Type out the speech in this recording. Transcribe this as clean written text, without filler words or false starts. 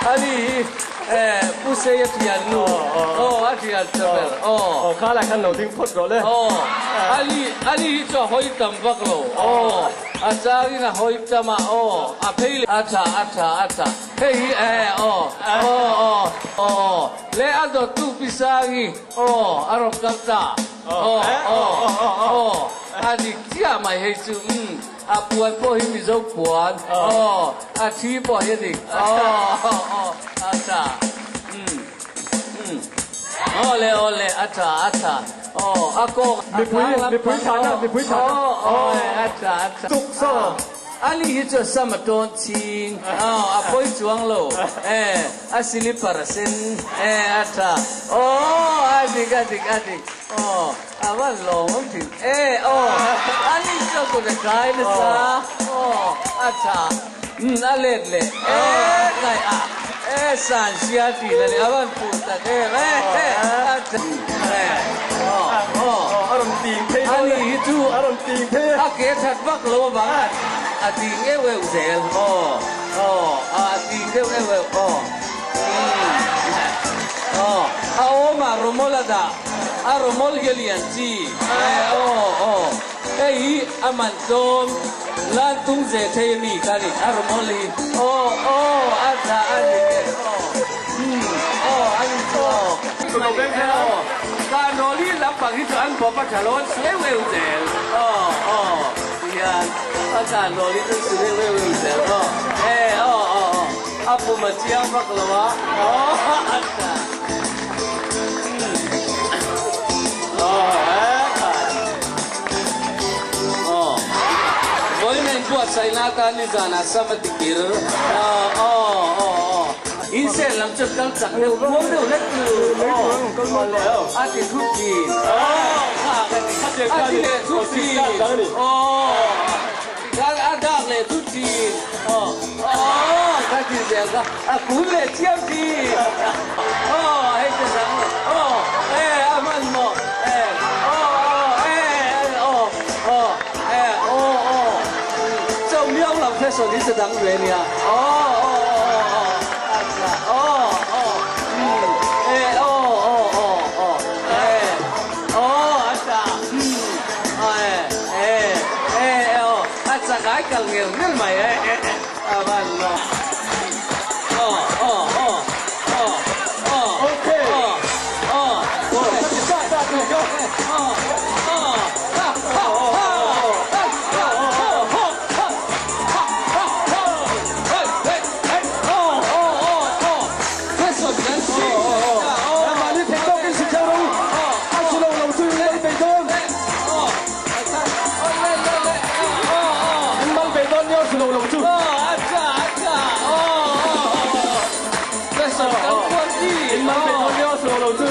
Ani hi eh Pu Seia thiannu aw a thian tha ber aw. Aw kha lai khan lo ding phawt rawh le. Aw ani ani hi chu a hawi tam vak lo aw a changin a hawi tam a aw a phei leh a tha a tha a tha hei hi eh aw aw aw aw le a dawttu Pi Sangi aw a rawn kal ta aw aw aw a dik chiah mai hei chu umm. A puan pawh hi Mizo puan aw, a thi pawh hi a dik aw aw a tha umm umm aw le aw le a tha a tha aw a kawng a kang lam pang aw aw a tha a tha a li hi chu a sam a tawn chhing aw a pawi chuang lo e a silipar a sen e a tha aw a dik a dik a dik aw. A van lawm awm thin e aw a ni chu kut a kai nasa aw a tha umm a let leh e kai a e san sia tih na leh a van fuh tak em e a tha e aw aw a rawn ting phei a ni hi chu a rawn ting phei a ke that vak lo avang a a ting euh euh zel aw aw a ting deuh euh euh aw umm aw a awm a rawmawl a dah. A rawmawl hi a lian chi e aw aw hei hi a man tlawm lan tung ze thei a mi kha ni a rawmawl hi aw aw a tha a dik e aw umm aw a ni chu aw aw kan rawl hi lampang hi chu an bawp a tha lo an su eu eu zel aw aw tihian a kan rawl hi chu an su deuh eu eu zel aw e aw aw aw a pum a chiang vak lo a aw a tha. Vawiin in buatsaihna atan nizanah sam a ti kir. Insen lam chu kal chak deuh muang deuh hlek chu a ti thut thin. A ti leh thut thin. Tikhan a dak leh thut thin. Ka ti zel kha. A kun leh chiam thin. Aw hei te dang aw e a hman maw e aw aw e aw aw e aw aw cho miau lam fashion hi chu dang ve nia aw aw aw aw acha aw aw um e aw aw aw aw e aw acha um e e e aw acha ngai kal ngel ngel mai e e. A van lo. Aw aw aw aw aw Okay. aw aw Aw ka ti ta ta tu ka. Aw aw ha ha ha ha ha ho ho ha ha ha ho hei hei hei aw aw aw aw Fashion kan si Aw aw. Mahni theih tawk in si theu ro. A si lo lo chu in mal bei dawn. Aw aw le le le aw aw. In mal bei dawn nia si lo lo chu. Aw acha acha aw aw aw Fashion kan kual chi. In mal bei dawn nia si lo lo chu.